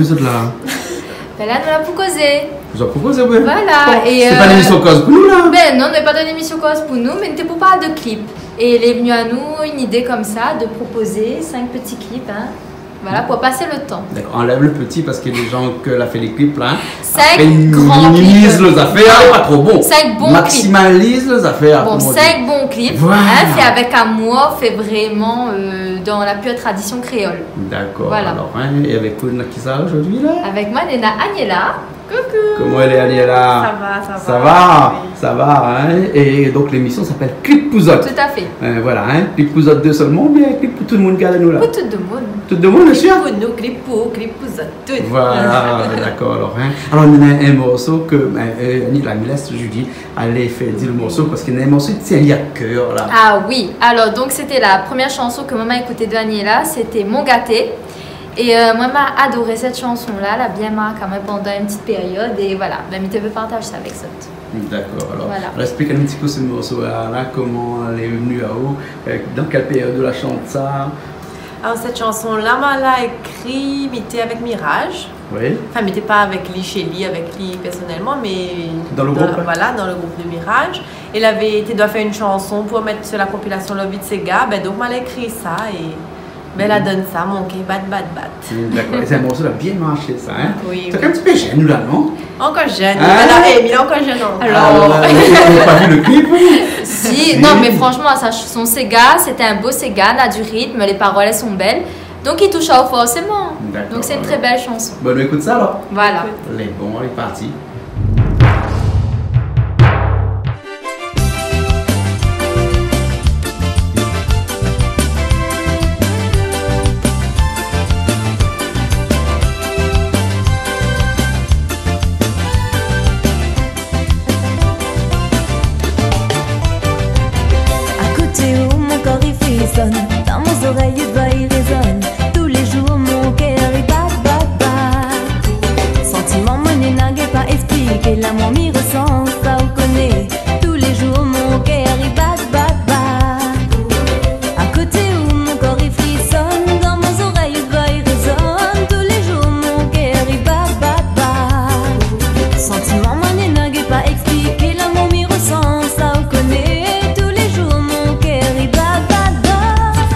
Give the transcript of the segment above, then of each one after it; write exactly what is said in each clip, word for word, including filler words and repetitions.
Zot la? Bin la, nou la pou kozé. Zot la pou kozé, oui. Voilà, bon, é, sé pa, euh, in émisyon Koz pou nou, la? Bin non, nou lé pa dan in émisyon Koz pou nou, mé nou té pou parl de clip. É lé vni anou in idé konmsa de propoz sink peti clip, hein. Voilà, pou pas le tan. Dakor, anlèv le peti parske lé jan ke la fé lé clip la, hein, apré, i minimiz lo zafèr, lé pa tro bon. Sink bon clip. Maksimaliz lo zafèr, bon, konm i di. Sink bon clip, hein, fé avèk amour, fé vréman, euh, dan la pur tradisyon kréol. Dakor, alor, hein, é avèk nou, kisa zordi la? Avèk moin, néna Aniela. Koukou. Koman i lé, Aniela? Sa va, sa va. Sa va, hein? É donk, lémisyon i apèl Clip pou zot. Tout à fait. Euh, voilà, hein? Clip pou zot dé solman, oubien clip pou tout demoun ki gard anou la? Pou tout demoun. Tout demoun, bien sir. Clip pou nou, clip pou, clip pou zot, tout. Voilà, dakor, alor, hein. Alor, nou néna in morso ke, euh, euh, Aniela, mi lès Julie alé fé di lo morso, parske néna in morso i tien ali a kèr, la. Ah oui, alor, donk, sété la promièr shanson ke moin la ékouté de Aniela, sété Mon Gaté. É, euh, moin, ma adoré sèt shanson-la, la bien mark amoin pandan in ti périod, é voilà, bin, mi té vé partaz sa avèk zot. Dakor, alor, voilà. Alor, ésplik anou in ti pé se morso-la, la, koman lé vni aou, euh, dan kèl périod ou la shant sa? Alor, sèt shanson-la, moin la ékri, mi té avèk Miraj. Oui. Anfin, mi té pa avèk li, shé li, avèk li pèrsonèlman, mé dan lo group, voilà, dan lo group de Miraj. É lavé, té doi fé in shanson pou mèt su la konpilasyon Love It Séga, bin, donk, moin la ékri sa, é Bin, la donn sa, mon kèr bat, bat, bat. Mm, dakor. É sé in morso la bien marshé, sa, hein? Oui, oui. Sa fé in ti pé jenn, la, non? Ankor jenn. Hein? Bin la, é, mi lé ankor jenn, non? Alor. Ah la la, ou la pa vi lo clip, oui? Si, non, mé fransheman, sa, son séga, sété in bo séga, na du ritm, lé parol, èl lé bèl. Donk, i toush aou forséman. Dakor, alor. Donk, sé in trè bèl shanson. Bon, nou ékout sa, alor. Voilà. Lé bon, lé parti. Akoté ou, mon kor i frisone, dan mon zorèy, out voi i rézone. Tou lé jour, mon kèr i bat, bat, bat. Santiman, moin néna, gingn pa èkspliké, lamour mi resan, sa ou koné. Tou lé jour, mon kèr i bat, bat, bat. Akoté ou, mon kor i frisone, dan mon zorèy, out voi i rézone. Tou lé jour, mon kèr i bat, bat, bat. Santiman, moin néna, gingn pa èkspliké, lamour mi resan, sa ou koné. Tou lé jour, mon kèr i bat, bat, bat.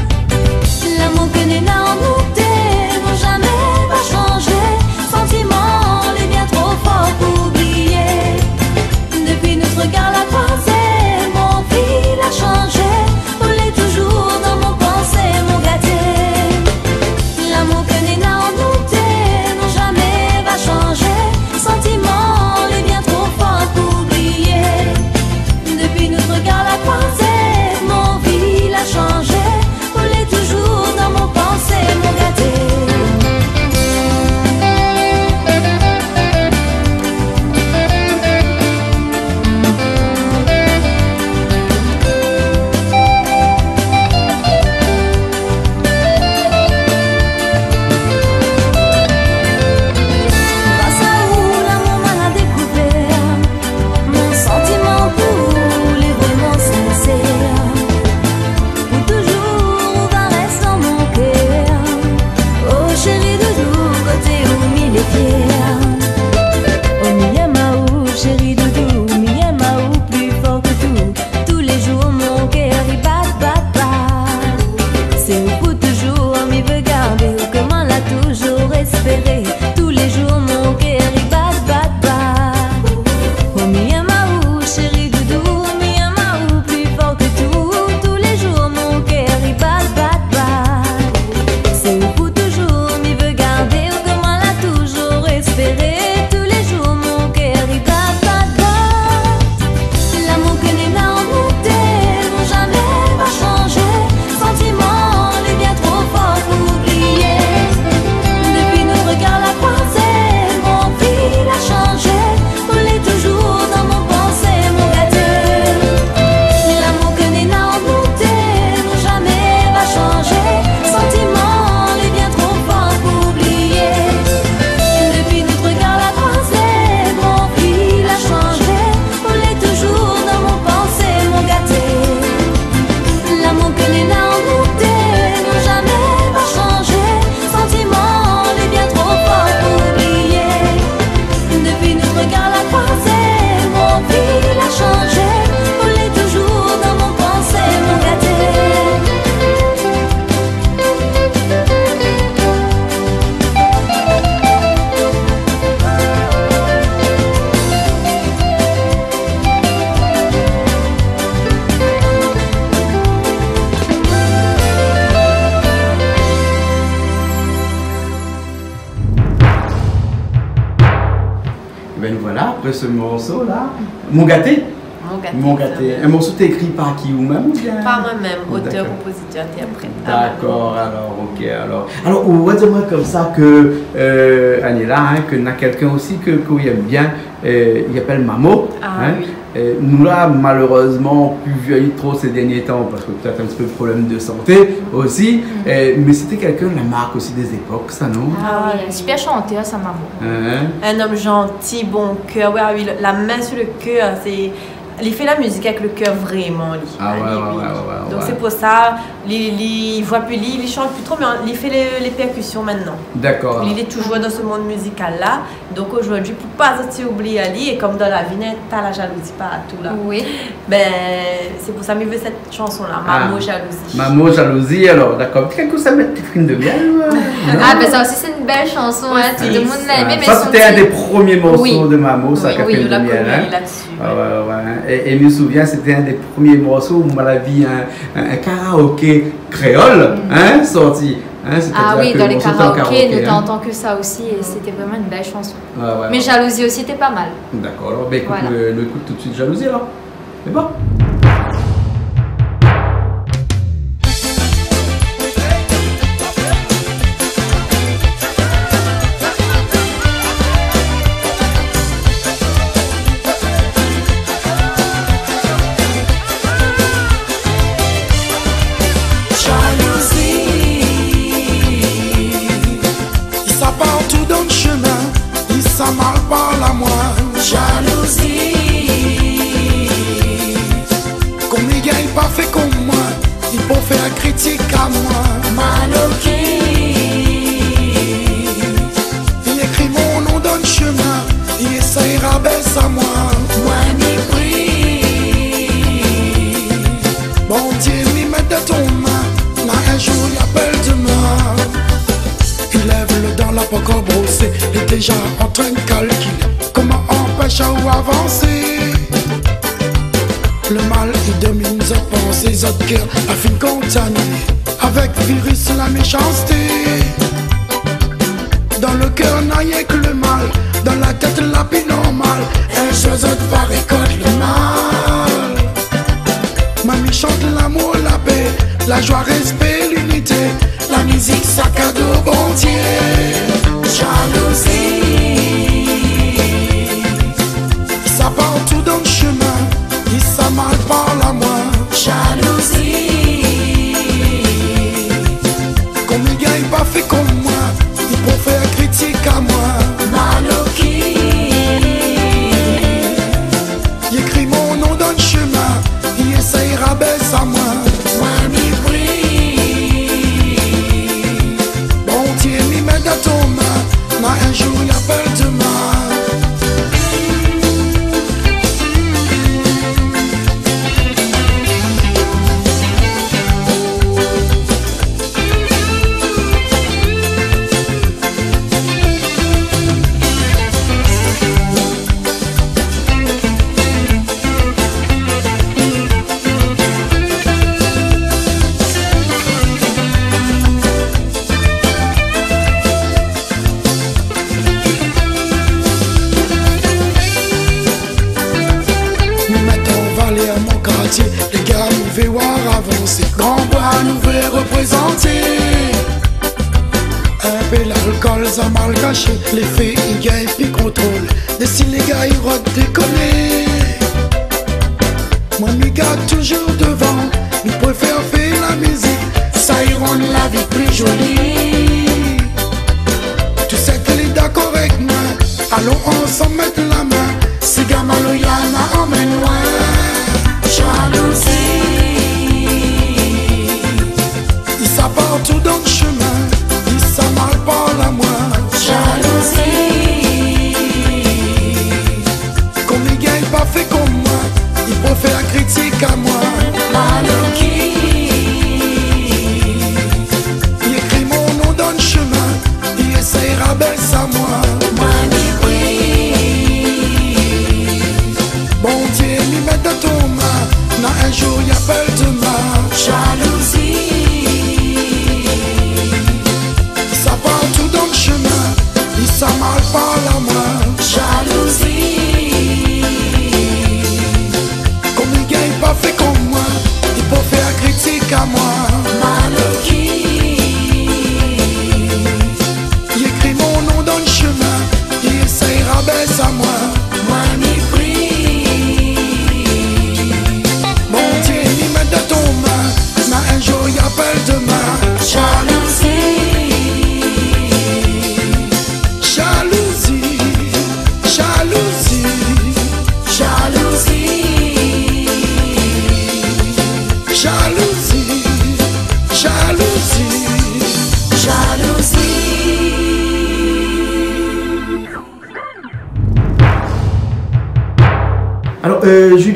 Se morso la, Mon gaté. Mon gaté, Mon gaté. Sa. In morso té ékri par ki, ou mèm, oubien ? Par moin mèm, otèr, konpozitèr, intèrprèt. Dakor. Dakor, alor, OK, alor. Alor, ou va dir amoin konmsa ke, euh, Aniela, hein, ke na kèlkin osi ke, ke ou èm bien, euh, i apèl Mamo, hein. Ah oui. Euh, nou la, malérèzman, pi vi ali tro sé dèrnié tan, parske pétèt in ti pé de problèm de santé osi, euh, mé sété kèlkin la mark osi dé zépok, sa, non ? Ah oui, super shantèr, sa, Mamo. Hein ? In om zanti, bon kèr, ouais, ah oui, la min su le kèr, sé, li fé la mizik avèk le kèr vréman, li. Ah ouais, ouais, ouais. Donk sé pou sa, li, li, li voi pi, li, li shant pi tro, mé li fé lé, lé pèrkision mintnan. Dakor. Li lé toujour dan se monn mizikal la. Donk zordi, pou pa zot i oubli ali, é konm dan la vi, néna ta la jalouzi partou la. Oui. Bin, sé pou sa mi vé sèt shanson la, Mamo Jalouzi. Mamo Jalouzi, alor, dakor. Kèk kou sa mèt Ti Frin de Mièl, euh, non ? Ah, bin sa osi, sé in bèl shanson, hein, tout le monde l'a aimé, mé sa, sété in dé promié morso de Mamo, sa, Ti Frin de Mièl, hein. Oui, nou la koni la-dsi, ouais. Ah ouais, ouais, hein. É, é mi souvien, sété in dé promié morso ousa moin la vi in, in, in karaoké kréol, hein, sorti. Hein, sétadir ke dan lé karaoké, nou té antann ke sa osi, é sété vréman in bèl shanson. Ah oui, dan lé karaoké, nou té antann ke sa osi, é sété vréman in bèl shanson. Ouais, ouais. Mé Jalouzi osi té pa mal. Dakor, alor, bin, ékout, nou ékout tout de suit Jalouzi, alor. Sé bon ? Jalouzi. I sa partou dan shemin, i sa mal parl amoin. Jalouzi. Konm li gingn pa fé konm moin, i pou fé kritik amoin. Maloki. I ékri mon non dan shemin, i éséy rabès amoin. Moin mi pri. Bondié mi mèt dan ton min, na in zour i apèl domin. I lèv le dan, la pankor brosé, li lé déza antrin kalkilé koman anpèsh aou avansé. Le mal i domine zot pansé, zot kèr la fine kontaminé avèk viris la méshansté. Dan le kèr na rienk le mal, dan la tèt la pi normal. In zour zot va rékolt le mal. Moin mi shant lamour, la pé, la zoi, rèspé, linité. La mizik sa kado Bondié. Jalouzi. Sa partou dan shemin, i sa mal parl amoin. Jalouzi. Konm li gingn pa fé konm moin, i pou fé kritik amoin. Maloki. I ékri mon non dan shemin, i éséy rabès amoin. Moin mi pri. Bondié mi mèt dan ton min, na in zour i apèl domin. Nou mèt an valèr mon kartié, lé gars, nou vé oir avansé. Gran Boi nou vé reprézanté. In pé lalkol sa mal kashé, lé fé i gingn pi kontrolé. Dési lé gars i rod dékoné. Moin mi gard touzour dovan, mi préfèr fé la mizik, sa i rann la vi pli zoli. Tout sak lé dakor èk moin, alon ansanm mèt la min, siga maloya na amenn loin. Jalouzi. I sa partou dan shemin, i sa mal parl amoin. Jalouzi. Konm li gingn pa fé konm moin, i pou fé kritik amoin. Maloki.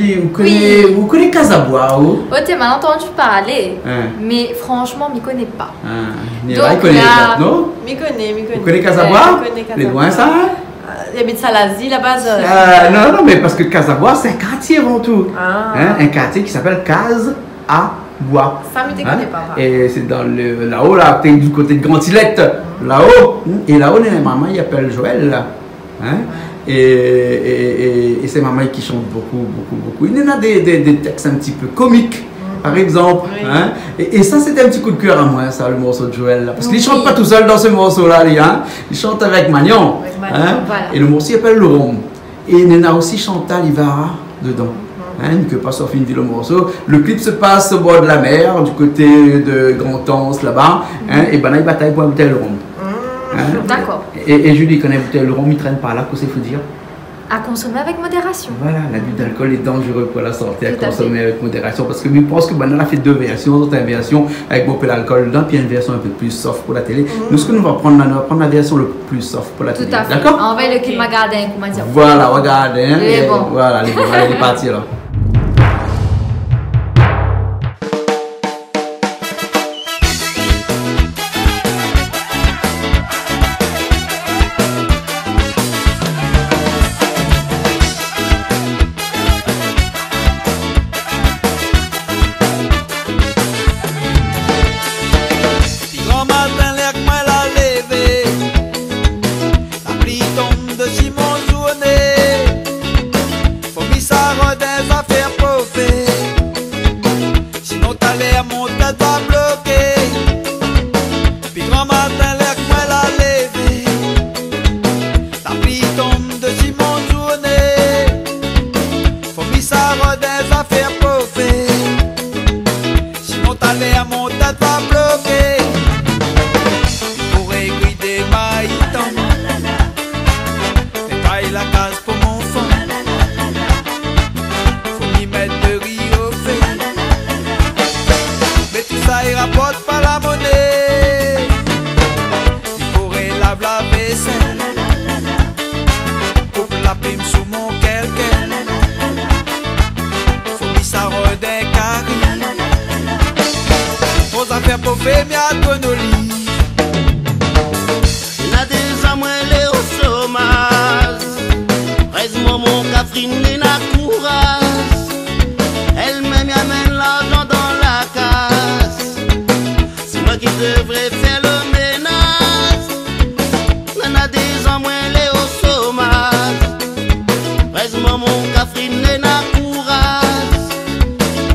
Ou koné, ou koné Kaz a Bwa, ou ? Oh, té mal antandi parlé, mé fransman, mi koné pa. Ah, Nina i koné la, pétèt, non ? Mi koné, mi koné. Ou koné Kaz a Bwa ? Lé loin, sa, hein ? Euh, i abit Salazie, laba, sa. Euh, non, non, mé parske Kaz a Bwa, sé in kartié avan tou. Ah. Hein, in kartié ki apèl Kaz a Bwa. Sa, mi té koné pa, pa. É sé dan le, laho, la, té du koté de Grand Îlet, laho. É laho, néna in marmay i apèl Joël, la. Hein ? Ouais. É, é, é, é sé in marmay ki shant bokou, bokou, bokou. Li néna dé, dé, dé tèks in ti pé komik, par égzanp, hein ? Oui. É, é sa, sété in ti kou de kèr amoin, sa, le morso de Joël, la. Parske li shant pa tousèl dan se morso-la, li, hein ? Li shant avèk Magnan, hein ? Avèk Magnan, voilà. É le morso i apèl Le Rhum. É néna osi Chantal Ivara dedan. Hein, ke pa sort fine di le morso. Le clip se passe au bord de la mer, du côté de Grand Anse, laba. Hein, é banna i batay pou in boutèy le rhum. Hein ? D'accord. É, é Julie, kan in boutèy le rhum i trène par la, kosa i fo dir ? À consommer avec modération. Voilà, l'abus d'alcool est dangereux pour la santé, à consommer avec modération. Tout à fait. Parske mi pans ke banna la fé dé vèrsion, zot in vèrsion avèk bonpé lalkol dedan, pi in vèrsion in pé pli soft pou la télé. Nou, sak nou va prann la, nou va prann la vèrsion le pli soft pou la télé. Tout à fait. D'accord ? Anvoy le clip, ma gard in kou, ma di. Voilà, ma gard, hein. Lé bon. Voilà, lé bon. Alé, lé parti, alor. Pi gran matin, lèr k moin la lévé, la pli i tonm dsi mon zourné. Fo mi sa rod in zafèr pou fé, sinon talèr mon tèt va bloké. Pi gran matin, lèr k moin la lévé, la pli i tonm dsi mon zourné. Fo mi sa rod in zafèr pou fé, sinon talèr mon tèt va bloké. Pou régli dé mayitan, fé bay la kaz pou mon fanm. Fo mi mèt de ri o fé, mé tousa i raport pa la moné. Li pou lav la vésèl, koup la plim sou mon kèlkèl. Fo mi sa rod in kari, gro zafèr pou fé, mi atann ali. Na dé zan moin lé o shomaz, érèzman mon Catherine néna kouraz. Èl mèm i amenn larzan dan la kaz. Sé moin ki devré fé le ménaz. Na dé zan moin lé o shomaz, érèzman mon Catherine néna kouraz.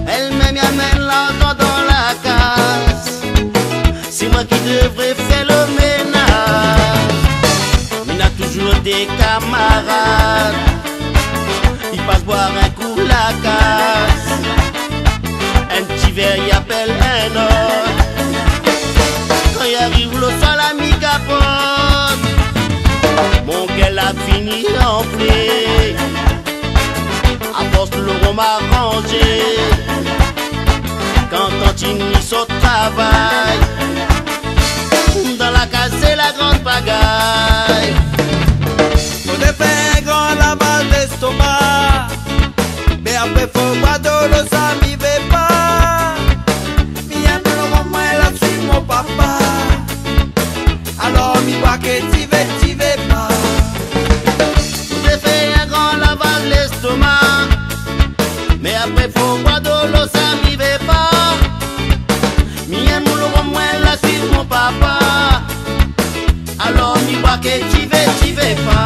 Èl mèm i amenn larzan dan la kaz. Sé moin ki devré fé le ménaz. Mi na touzour dé kamarad, i pas boir in kou la kaz. In ti vèr i apèl in ot. Kan i ariv lo soir, la mi kapot. Mon kèr la fini anflé, afors lo rom aranzé. Kan tantine i sort travay, dan la kaz sé la gran pagay. Fodré fé in gran lavaz lèstoma, mé apré fo boir dolo, sa mi vé pa. Mi èm lo rom, moin la sui mon papa. Alor mi boir ke ti vé, ti vé pa. Fodré fé in gran lavaz lèstoma, mé apré fo boir dolo, sa mi vé pa. Mi èm lo rom, moin la sui mon papa. Alor mi boir ke ti vé, ti vé pa.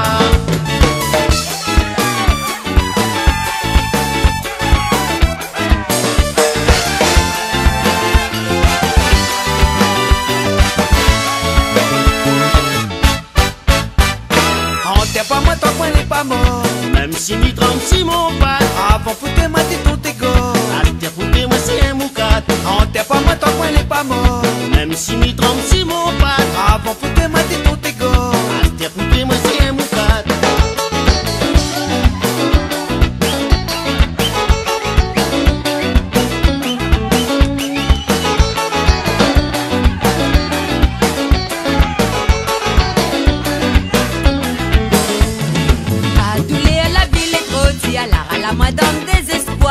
Antèr pa moin tank moin lé pa mor, mèm si mi tranm si mon pat. Avan pou té moin té tonté gor, astèr pou té moin sé in moukat. Antèr pa moin tank moin lé pa mor, mèm si mi tranm si mon pat. Avan pou té moin té tonté gor, astèr pou té moin sé in moukat. Adoulèr la vi lé tro di, alar ala moin dan dézèspoi.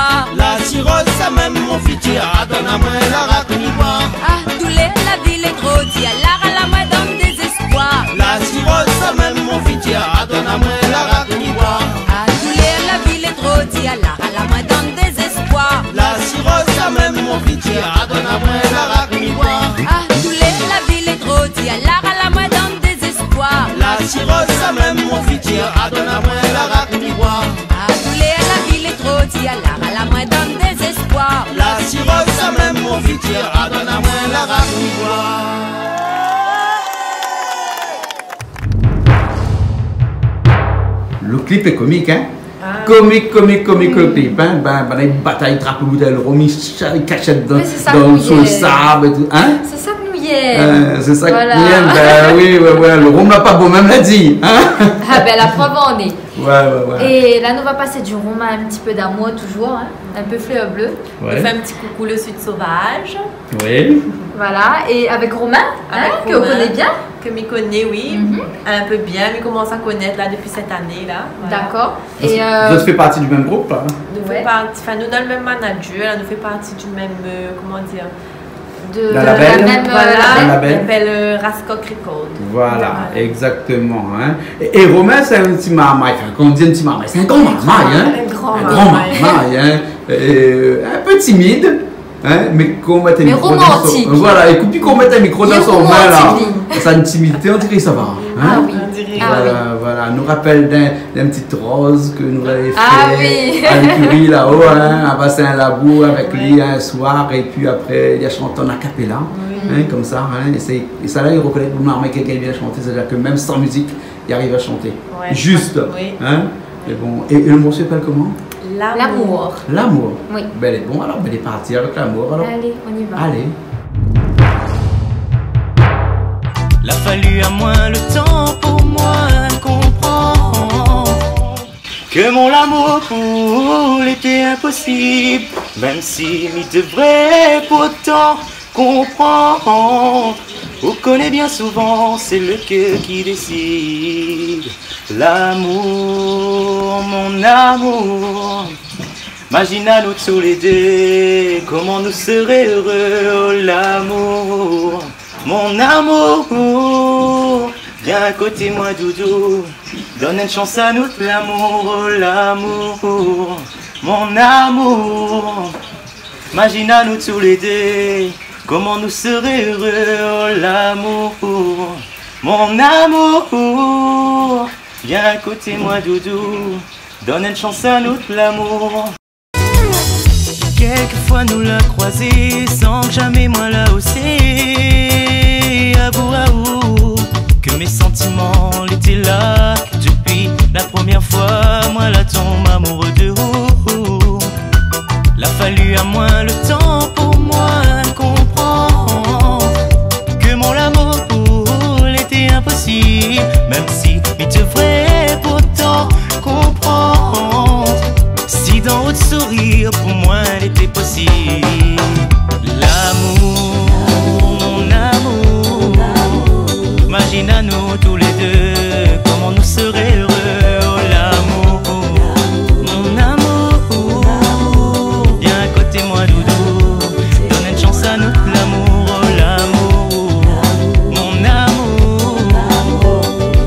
Adoun amoin larak mi boir. Ah, toulé la vi lé dro, di alar, alar moin dan déséspoir. La siroz sa mèm mon fitir, adoun amoin larak mi boir. Ah, toulé la vi lé dro, di alar, alar moin dan déséspoir. La siroz sa mèm mon fitir, adoun amoin larak mi boir. Le clip est comique, hein ? Ah. Comique, comique, comique, le clip, hein. Bin, bin, i batay, i trap lo boutèy rom, i kashèt dan, dan, sou le sab é tout, hein ? Mé sé sa ke nou yèm. Sé sa ke nou yèm. Voilà. Bin oui, ouais, ouais, le rom la pa bon, mèm la di, hein ? Ah bin, la prèv an lé. Ouais, ouais, ouais. É la, nou va pasé du rom a un petit peu d'amour, toujours, hein. Un peu fleur bleue. Ouais. Nou fé in ti koukou le Sud Sauvage. Oui. Voilà, é avèk Romain, hein, ke ou koné bien. Ke mi koné, oui. Mhm. In pé bien, mi komans a konèt la dopi sèt ané la. Voilà. D'accord. Zot, euh, zot i fé parti du mèm group, hein ? Nou fé parti, anfin, nou néna le mèm manager, la, nou fé parti du mèm, euh, koman dir, de, de la mèm, euh, labèl. Voilà, labèl. Labèl, euh, Rascock Records. Voilà, exactement, hein. É, é Romain, sé in ti marmay, anfin, kan i di in ti marmay, sé in gran marmay, hein. In gran marmay. In gran marmay, hein. Euh, in pé timid, hein, mé kan ou mèt in mikro dan son, romantik. Voilà, é pi kan ou mèt in mikro dan son min la, sa intimité, on diré sa va, hein. Ah oui. On diré. Voilà, voilà. Nou rapèl d'in, d'in ti roz ke nou lavé fé a lékiri la-o, hein, a Bassin Labou avèk li in soir, é pi apré, li la shant an a cappella, hein, konmsa, hein, é sé, é sa la, i rokonèt pou marmay ke li gingn bien shanté, sétadir ke mèm san mizik, i ariv a shanté. Ouais. Juste, hein. Oui. Mé bon, é, é le morso i apèl koman ? L'amour. L'amour. Oui. Bin, lé bon, alor, bin, lé parti avèk L'amour, alor. Allez, on y va. Allez. La fali amoin le tan pou moin konprann ke mon lamour pou ou lété inposib, mèm si mi devré pourtan konprann. Ou koné bien souvan, sé le kèr ki désid. L'amour, mon amour. Mazine anou tou lé dé, koman nou sré éré, oh, l'amour, mon amour. Vien koté moin, doudou, donn in shans a nout lamour, oh, l'amour, mon amour. Mazine anou tou lé dé, koman nou sré éré, oh, l'amour, mon amour. Vien koté moin, doudou, donn in shans a nout lamour. Kèlkefoi nou la kroizé, san ke zamé moin la osé avoué aou ke mé santiman lété la, ke dopi la promièr foi moin la tonm amouré de ou. La fali amoin le tan pou moin konprann ke mon lamour pou ou lété inposib, mèm si mi devré pourtan konprann si dan out sourir pou moin lété posib. L'amour, mon amour, mazine anou tou lé dé, koman nou sré éré, oh, l'amour, mon amour. Vien koté moin, doudou, donn in shans a nout lamour, oh, l'amour, mon amour.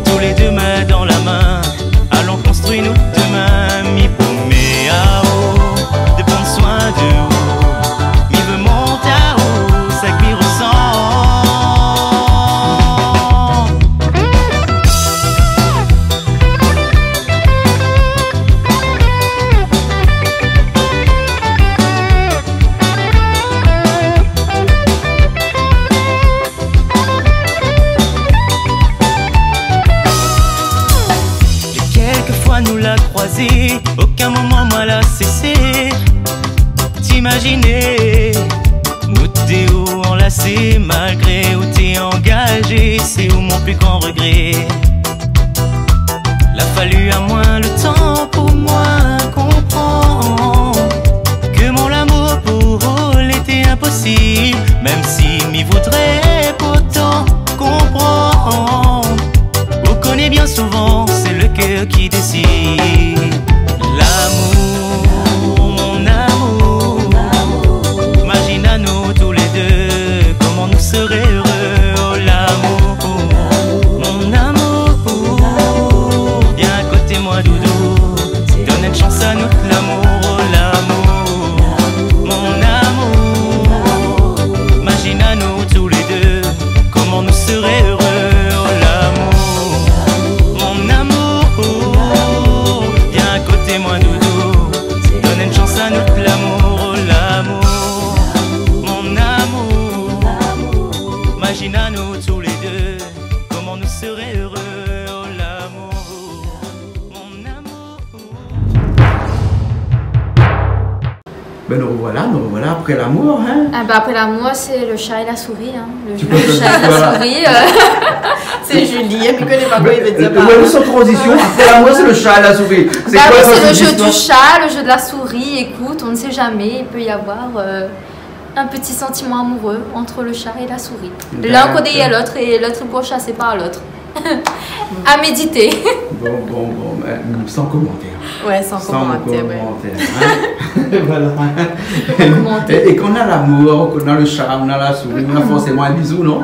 Tou lé dé, min dan la min, alon konstrui nout domin. Mi promé aou de prann soin de ou. Mi vé mont aou sak mi resan. Kèlkefoi nou la kroizé, okin moman moin la sésé d'imaziné nout dé anlasé, malgré ou té angazé, sé ou mon pli gran regré. La fali amoin le tan pou moin konprann ke mon lamour pou ou lété inposib, mèm si mi voudré pourtan konprann. Ou koné bien souvan, sé le kèr ki désid. L'amour, mon amour, mazine anou tou lé dé, koman nou sré éré, oh, l'amour, mon amour. Vien koté moin, doudou, donn in shans a nout lamour, oh, l'amour, mon amour. Anou tou lé dé, koman nou sré éré, oh lamour, mon amour. Ben, nous revoilà, nous revoilà après l'amour, hein. Ah bah, après l'amour, c'est le chat et la souris, hein. Le jeu du chat et la souris, euh. C'est Julie, elle ne connaît pas quoi il veut dire par là. Ouais, mais sans transition, après l'amour, c'est le chat et la souris. Bah oui, c'est le jeu du chat, le jeu de la souris. Écoute, on ne sait jamais, il peut y avoir, euh, un petit sentiment amoureux entre le chat et la souris. D'accord. L'un côté l'autre et l'autre pourchassé par l'autre. À méditer. Bon, bon, bon, ben, sans commentaire. Ouais, sans commentaire, ouais. Sans commentaire, hein. Voilà. Sans commentaire. Et, et quand on a l'amour, quand on a le chat, on a la souris, on a forcément un bisou, non ?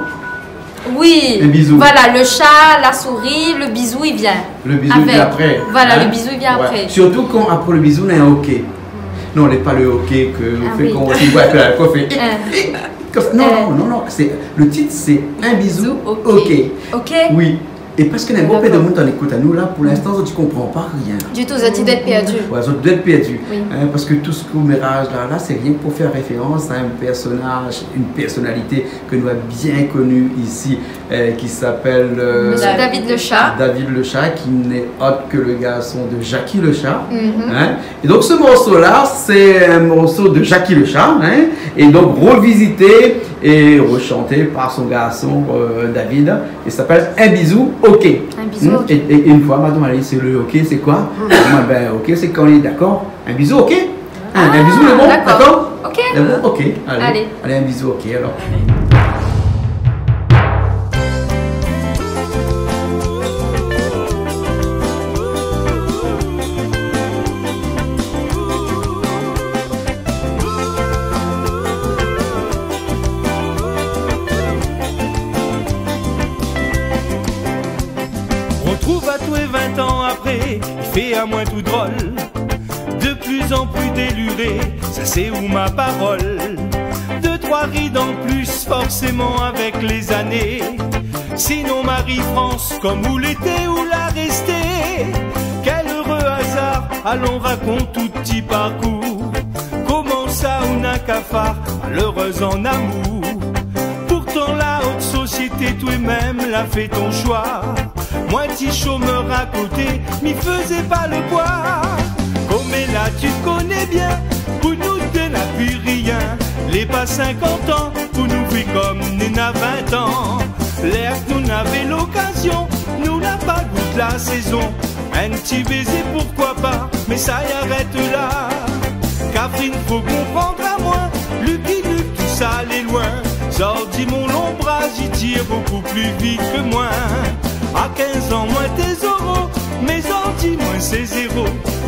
Oui. Un bisou. Voilà, le chat, la souris, le bisou, il vient. Le bisou, il vient après, hein ? Voilà, le bisou, il vient après. Ouais. Surtout quand, après le bisou, on a un ok. Non, lé pa le ok ke ou fé kan ou va fé, eh, eh, konmsa. Non, non, non, non, c'est, le titre, c'est Un bisou, ok. Ok. Oui. Et parce que néna bonpé de moun i ékout anou la, pour l'instant, zot i konpran pa rien. Du tout, zot i doi èt pèrdi. Ouais, zot i doi èt pèrdi. Oui. Hein, parce que tout se commérage là, là, c'est rien que pour faire référence à un personnage, une personnalité que nous avons bien connue ici, euh, qui s'appelle, euh, Monsieur David le Chat. David le Chat, qui n'est autre que le garçon de Jacky le Chat, hein. Et donc ce morceau-là, c'est un morceau de Jacky le Chat, hein, et donc revisité et rechanté par son garçon, euh, David. Il s'appelle Un bisou, ok. Un bisou, ok. Et, et une fois, madame, elle a dit, c'est le ok, c'est quoi ? Moi, ben, ok, c'est quand on est d'accord. Un bisou, ok ? Hein, un bisou, lé bon, d'accord ? Ok. Lé bon, ok. Allez. Allez, un bisou, ok, alors. Retrouv atoué vin tan apré, i fé amoin tou drol. De plus en plus déluré, sa sé ou ma parol. Dé troi rid an plus, forséman avèk lé zané. Sinon, Marie-France, kom ou lété, ou la résté. Kèl éré azar, alon rakont tout ti parkour. Koman sa ou na kafar, malérèz an amour. Pourtan la haute société, toi-même la fé ton choix. Moin ti chomèr a koté, mi fézé pa le poi. Koméla ti koné bien, pou nou dé na pi rien. Lé pa sinkant an, pou nou fé kom néna vin tan. Lèr nou navé lokazion, nou la pa gout la sézon. In ti bézé, poukoi pa, mé sa i arèt la. Kafrine, fo konprann amoin, Lucky Luke, tousa lé loin. Zordi mon lonbraz i tir bonpé pli vit ke moin. A kinz an moin té zéro, mé zordi moin sé zéro.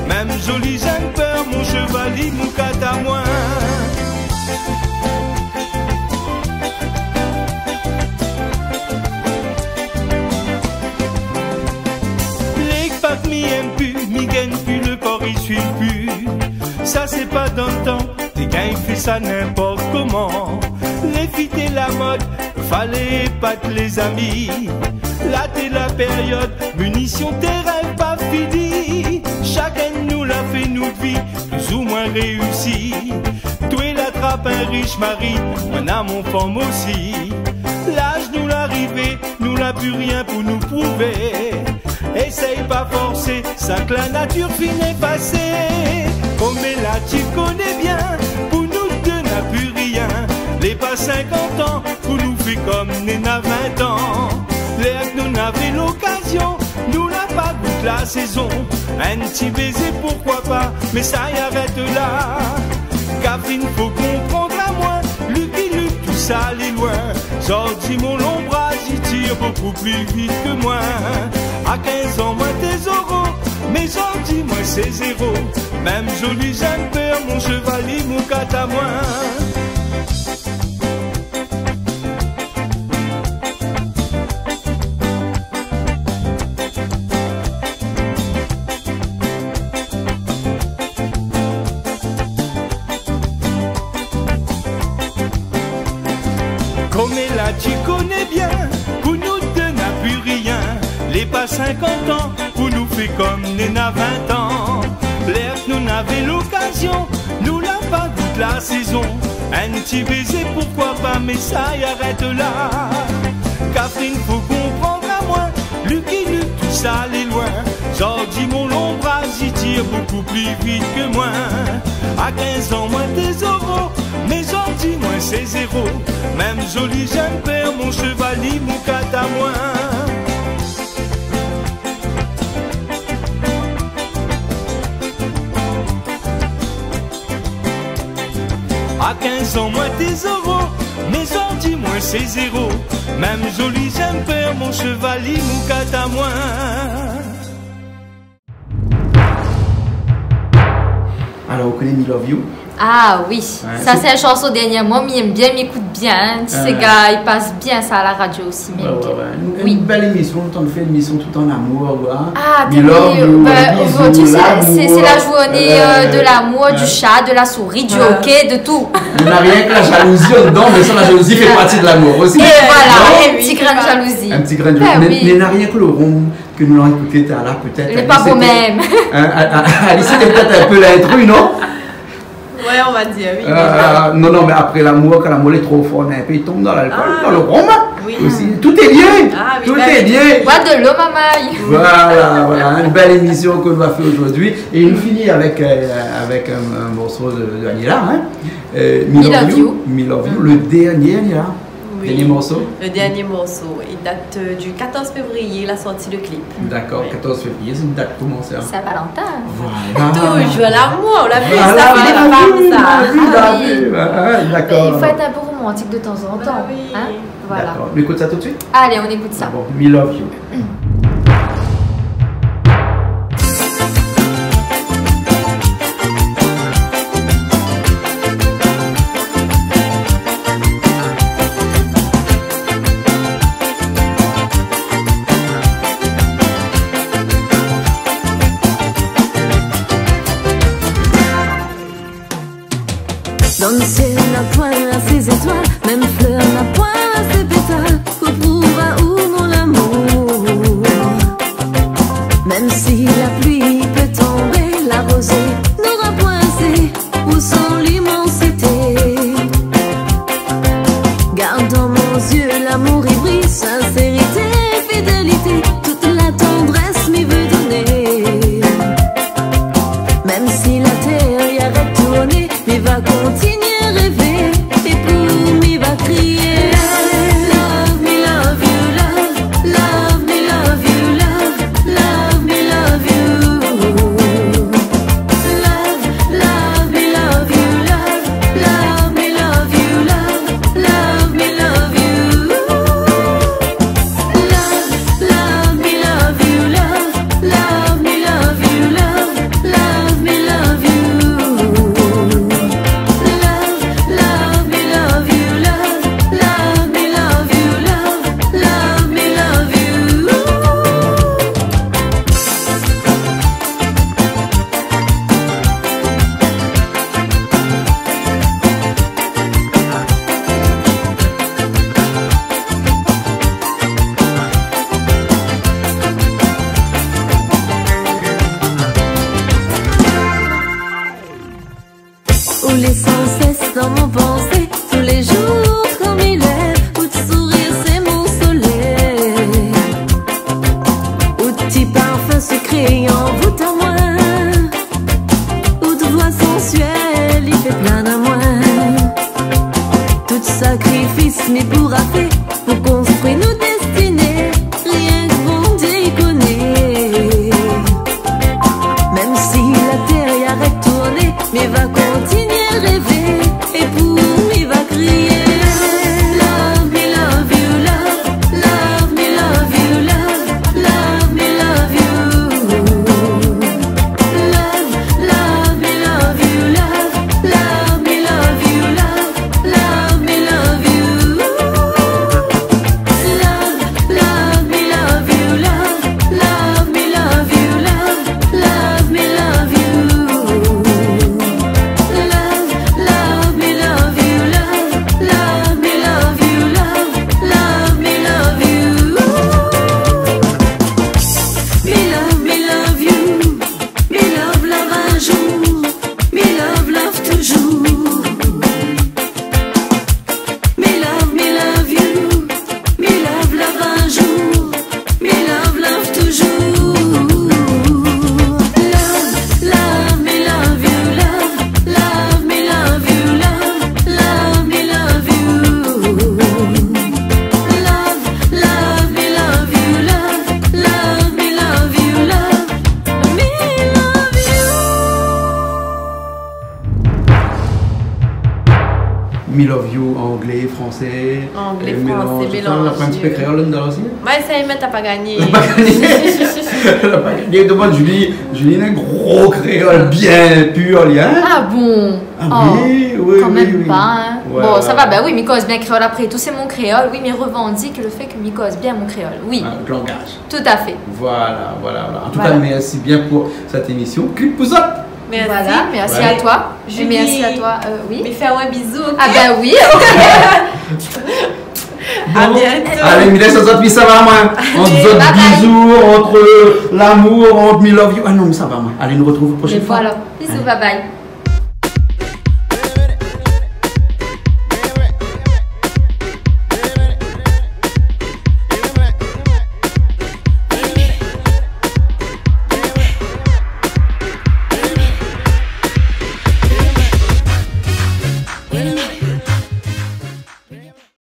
Mèm zoli jènpèr, mon shevalié, mon kat amoin. Lé pak mi èm pu, mi gingn pu, le kor i suiv pu. Sa sé pa dan le tan, dé gars i fé sa ninport koman. Lé fi té la mod, falé épat lé zami. La té la périod, munision té rèv pa fini. Shakinn nou la fé nout vi, plis ou moin réisi. Toi la trap in rish mari, moin na mon fanm osi. Laz nou la arivé, nou la pu rien pou nou prouvé. Éséy pa forsé sak la natir fine éfasé. Koméla ti koné bien, pou nou dé na pu rien. Lé pa sinkant an, pou nou fé kom néna vin tan. Lèr nou navé lokazion, nou la pa gout la sézon. In ti bézé, poukoi pa, mé sa i arèt la. Kafrine, fo konprann amoin, Lucky Luke, tousa lé loin. Zordi mon lonbraz i tir bonpé pli vit ke moin. A kinz an moin té zéro, mé zordi moin sé zéro. Mèm zoli jènpèr, mon shevalié, mon kat amoin. Koméla ti koné bien, pou nou dé na pu rien. Lé pa sinkant an, pou nou fé kom néna vin tan. Lèr nou navé lokazion, nou la pa gout la sézon. In ti bézé, poukoi pa, mé sa i arèt la. Fo konprann amoin, Lucky Luke, tousa lé loin. Zordi mon lonbraz i tir bonpé pli vit ke moin. A kinz an moin té zéro, mé zordi moin sé zéro. Mèm zoli jenn pèr, mon sheval i moukat amoin. A kinz an moin té zéro, mé zordi moin sé zéro. Mèm zoli jenn pèr, mon sheval i moukat amoin. Alor, ou koné Mi Love You ? Ah oui, sa sé in shanson dèrnièrman mi èm bien, mi ékout bien, hein. Sé ga i pas bien sa a la radio osi, mi èm bien. Ouais, ouais. Une, une belle émission, on fait une émission tout en amour, hein. Ah, Mi Love You, bah, bisous, aujourd'hui, c'est, c'est, c'est la journée, euh, de l'amour, du chat, de la souris, du hockey, de tout. On n'a rien que la jalousie dedans, mais ça, la jalousie fait partie de l'amour aussi. Et voilà, un petit grain de jalousie. Un petit grain de jalousie. Mais, mais n'a rien que le rhum ke nou la ékouté talèr, pétèt. Lé pa bon mèm. Hein, Alice, té pétèt in pé lintrus, non ? Ouais, on va dire, oui. Euh, non, non, mé apré lamour, kan lamour lé tro for, in pé i tonm dan lalkol, dan le rhum osi. Ah oui. Tout est lié. Ah oui, bah oui. Tout est lié. Boire de l'eau, mamay. Voilà, voilà, une belle émission ke nou la fé aujourd'hui. Et nou fini avec, euh, avec un, un morceau de, de Aniela, hein. Euh, Mi Love You. Mi Love You, le dernier, Aniela. Oui. Dernier morceau ? Le dernier morceau, il date, euh, du quatorze février, la sortie de clip. D'accord, oui. Quatorze février, c'est une date comment ça ? Saint-Valentin. Voilà. Toujours l'amour, on l'a vu, ça, Philippe Farm, ça. Voilà, on l'a vu, on l'a vu. Ah oui. Ah, d'accord. Il faut être un peu romantique de temps en temps, hein ? Bah oui. Voilà. D'accord. On écoute ça tout de suite ? Allez, on écoute ça. Bon, Mi Love You. Dan le sièl na poin asé zétoil, mèm flèr na poin asé pétal pou prouv aou mon lamour. Mèm si la pli i pé tonbé, la rozé nora poin asé pou son limansité. Gard dan mon zié lamour i briy, sinsérité, fidélité, tout la tandrès mi vé doné. Mèm si la tèr i arèt tourné, mi va kontinié rèvé, é pou mi va kriyé. Love, love me, love you, love, love me, love you, love, love me, love you. Love, love me, love you, love, love me, love you, love, love me, love you. Love, love me, love you, love, love me, love you, love, love me, love you. Love, love me, love you, love, love me, love you, love, love me, love you. Ou lé sansès dan mon pansé, tou lé zour kan mi lèv, out sourir sé mon solèy. Out ti parfin sikré i anvout amoin, out voi sansuèl i fé plane amoin. Tout sakrifis mi poura fé pou konstrui nou dèstiné, rienk Bondié i koné. Mèm si la tèr i arèt tourné, mi va kontinié rèvé, é pou mi va kriyé. Love me, love you, love, love me, love you, love, love me, love you. Love, love me, love you, love, love me, love you, love, love me, love you. Me love you, anglé, fransé, mélanz, tout sa. Anglé, fransé, mélanz. La pran in ti pé kréol ladan osi. Mé sa i mèt a pa gagné. La pa gagné. La pa gagné. Domann Julie, Julie néna in gro kréol bien pir, li, in ? Ah bon ? Ah oui, oui, oui, oui. Oh, kan mèm pa, in. Ouais, ouais, ouais. Bon, sa va, bin oui, mi koz bien kréol, apré tou, sé mon kréol. Oui, mi revandik le fé ke mi koz bien mon kréol. Oui. Ah, le langaz. Tout à fait. Voilà, voilà, voilà. An tou ka, mèrsi bien pou sèt émision. Clip pou zot. Mèrsi. Voilà, mèrsi a toi. Julie, mèrsi a toi, euh, oui. Mi fé aou in bizou, OK ? Ah bin oui, OK. Bon. À bientôt. Alé, mi lès azot, mi sava, moin. Ant zot bizou, ant lamour, ant me love you. Ah non, mi sava, moin. Alé, nou retrouv la proshèn foi. Mé voilà. Bisous, bye bye.